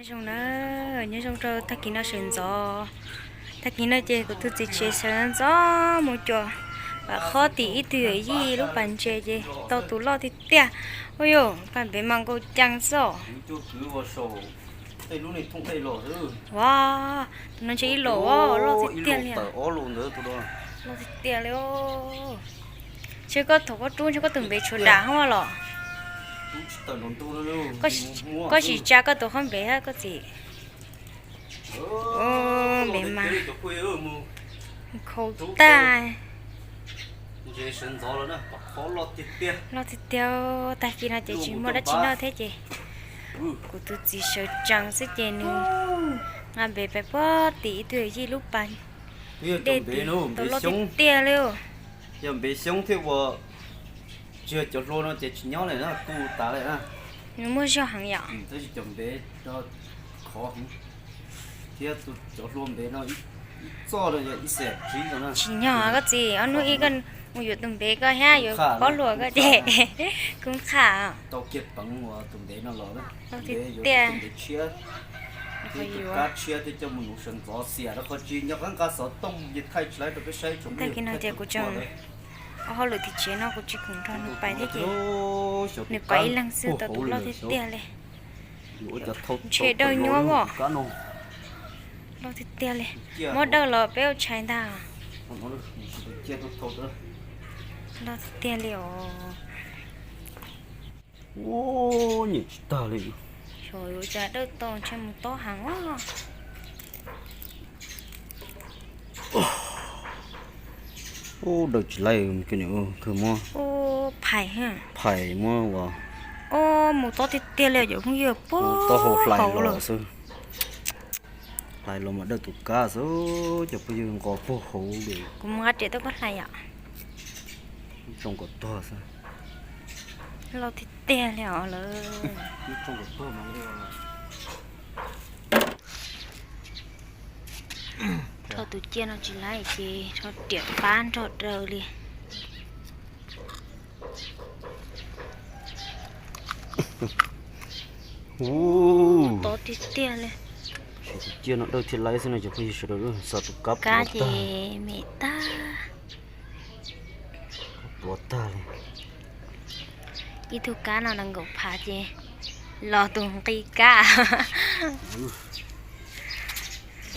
Nyob zoo na, nyob zoo rau tag kis no sawv ntxov. Tag kis no ces kuv tus txiv tsev sawv ntxov mus cuam pam qhob tim ib tug yawm yij lub pas ntses ces tau tus loj tiag tiag. Ua yuj, pas npev mas nkaus cees xwb os. Ua, tus no ntshe ib laus os, loj tiag tiag li. Loj tiag tiag li. Ntshe koj thaum koj rub ntshe koj tus npev tshuav dam hov los. Koj sim tsa koj tus qhob npev hab koj txiv. Npev mas khaus tag. Loj tiag tiag, tag kis no ces tsis muaj dab tsi noj thiab ces kuv tus txiv sawv tsees xwb ces nws nqa npev pais puag tim ib tug yawm yij lub pas dej tim tau loj tiag tiag li. Yog npev xyoob thiab ua, tsis yog cov hlua no ces tsis nyob li na, tu tas li na. Nws muaj zog heev yom. Tab sis cov npev no khov heev thiab cov hlua npev no ib txoj no yog ib xees tsib no na. Tsis nyog koj txiv, ob hnub ib koj mus yuav tus npev koj thiab yuav pob hluas koj ces kuv qham. Tau kiag peev uas tus npev no los na. Npev yuav tus npev tshiab thiab tus kab tshiab thiab coj mus nuv sawv ntxov xiam rau qhov tsis nco qab nqa xov tooj ces thaij tsis laib rau peb saib tsoom phooj ywg. Tag kis no ces kuv tseem ua hauj lwm tim tsev no kuv tsis khoom nrog nws pais thiab ces nws pais ib leeg xwb tau tus loj tiag tiag li. Ntshe dawb nyuab os. Loj tiag tiag li. Muab dawb los peb ua tshais ntag. Loj tiag tiag li os. Ua, nyiam tsis tag li. Xyov yuav cas dawb tau ntshe mus tob heev os. Ub, dawb tsis laib, kawg muab phais, phais muab ua. Ub, mus tob tiag tiag li cov phooj ywg, tob hau hlais los xwb. Hlais los mas dawb tus kab xwb, cov phooj ywg, nqos puag hauv li. Kuv mus nqa riam tuaj koj hlais yom. Tsoo kom tuag xwb. Loj tiag tiag li os lawm. Rho tus ciaj no tsis laib ces rho riam pab nrog daws li. Ub, tob tiag tiag li. Siv tus ciaj no dawb thiaj laib xwb no cov phooj ywg sawv daws, xav tus kab, kab ces me tag. Pluav tag li. Ib tug kab no nees nkaum phav ces los tus nqi kab.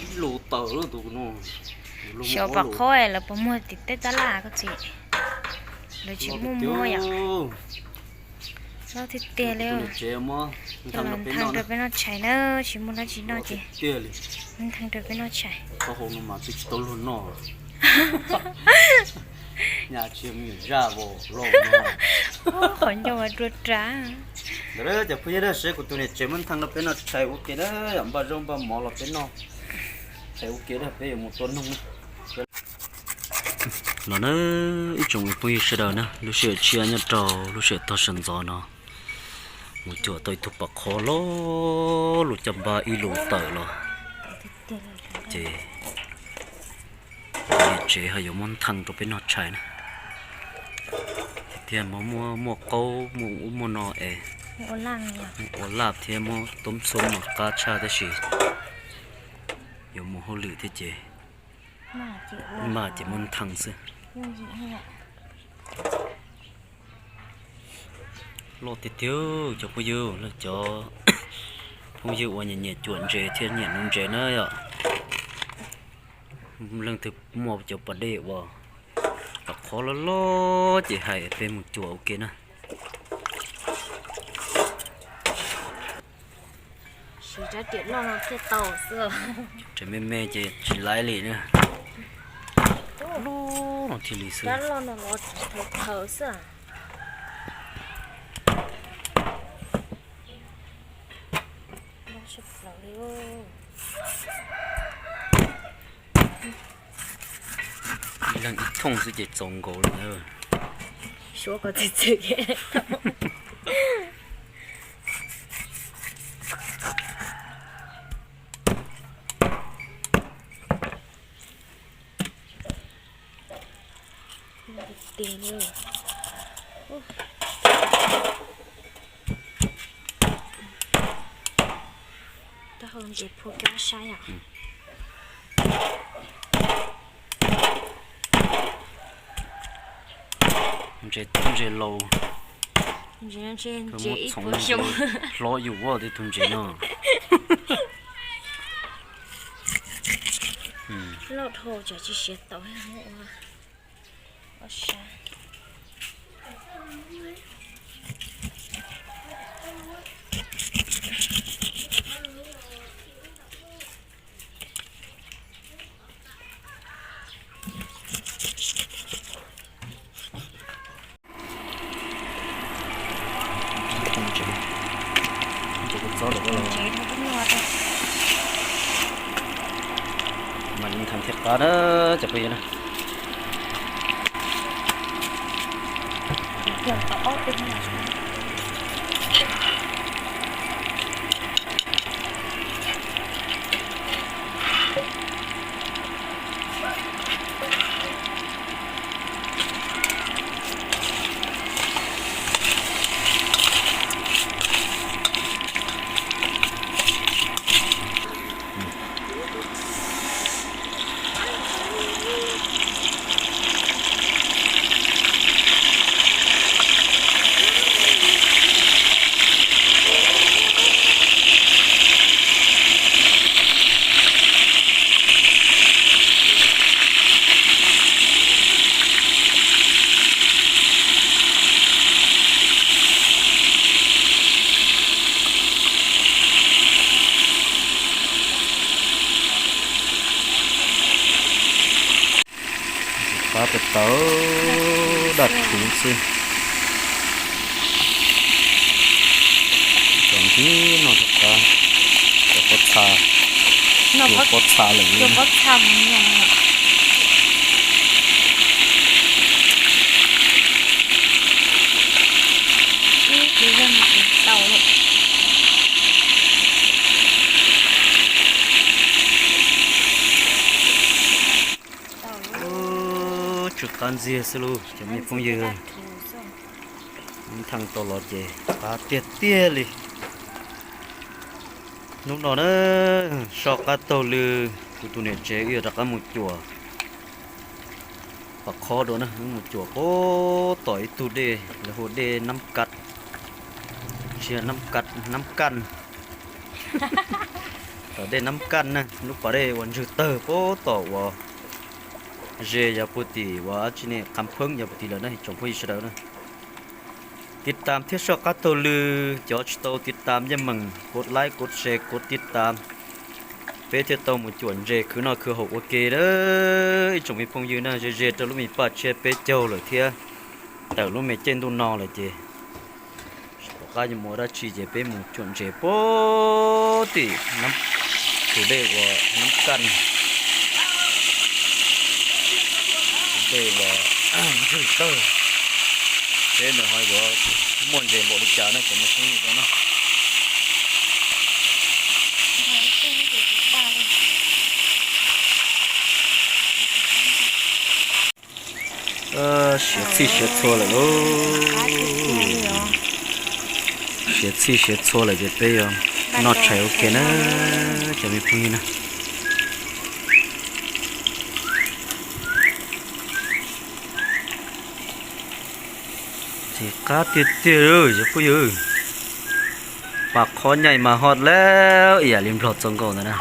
Ib lus tawm lub tus no. Xyov pom qhob lawv puas muag tim tej tab laj koj txiv. Lawv tsis muaj muab yom. Loj tiag tiag li. Coj los nthee rau peb noj tshais na, tsis muaj dab tsi noj ces nthee rau peb noj tshais. Qhov ncauj mas tsis tau luag noj. Nyaj tsis me nyuam zaj vos loj. Qhov ncauj mas rua ras. Ntawd cov phooj ywg, seb kuv tus niam tsev muab nthee rau peb noj tshais ua ke na, yom, npaj zaub npaj mov los peb noj tshais ua ke na, peb yuav mus tua noog. Los na, ib tsoom phooj ywg sawv daws na, lub sij hawm tshiab nyob rau lub sij hawm tag sawv ntxov no, mus cuam tau ib tug pom qhob loj loj caj npab ib lus tawm los, ces niam tsev ho yuav muab nthee rau peb noj tshais na. Thiab muaj, muaj qaub muaj ub muaj no es ua laj thiab muab tub txhua mas qab tshaj tab sis yuav mus hauj lwm thiab ces maj ces muab nthee xwb. Loj tiag tiag cov phooj ywg, cov phooj ywg uas nyiam nyiam cuam ntses thiab nyiam nuv ntses na yom. Leej twg muaj cov pas dej uas pom qhov loj loj ces hais peb mus cuam ua ke na. Siv rab riam loj no thiaj tau xwb. Rab me me ces tsis laib li na. Loj no thiaj li xwb. Rab loj no los tsis tau khaws xwb. Ib leeg ib thooj xwb ces txaus nkaus lawm na. Suav kom txwm txwm ces tiag li. Ntses phu kab sab yom. Ntses tub ntses laus. Ntses no ntshe ntses ib puas xyoo. Hlob yus ua tej tug ntses no. Loj dhau tsam tsis siav tau. Mas li nthav thiaj qab na cov phooj ywg na. Qab tawv tawv daj rhuv xwb. Cov ntsis no rau qab, cov pob txha, cua pob txha lawm li. Tsw qab ntxiag xwb lauj cov me phooj ywg. Nthee tau los ces qab tiag tiag li. Hnub no na, soj qab taug lw, kuv tus niam tsev wb yuav rov qab mus cuam pas khob dua na, wb mus cuam puag tom ib tug dej lawv hu dej Nab Kaj, tsis yog Nab Kaj, Nab Kaj, tom dej Nab Kaj na, lub pas dej uas ntswg tawg puag tom uas ze yog puag tim uas tsis ne Qhab Pheeb yog puag tim lawm na tsoom phooj ywg sawv daws na. Tiv tam thiab soj qab taug lw, cov tsis tau tiv tam yeej meem kov laib kov se kov tiv tam, peb thiaj tau mus cuam ntses khwv noj khwv haus ua ke na. Ib tsoom me phooj ywg na, ze ze rau lub me paj tshiab peb caug lawm thiab, tawm lub me caij ntuj no lawm ces tsis pom qab yuav mus ua dab tsi ces peb mus cuam ntses puag tim tus dej uas Nab Kaj, tus dej uas ntswg tawg, seb nws ho yuav muaj ntses npaum li cas na cov me phooj ywg na. Siav txhij siav txhua lawm lauj. Siav txhij siav txhua lawm ces peb yuav noj tshais ua ke na cov me phooj ywg na. Ces qab tiag tiag cov phooj ywg. Pas khob nyaij mas hot lawm ib yam li Nplog txoj nkauj ntawd na.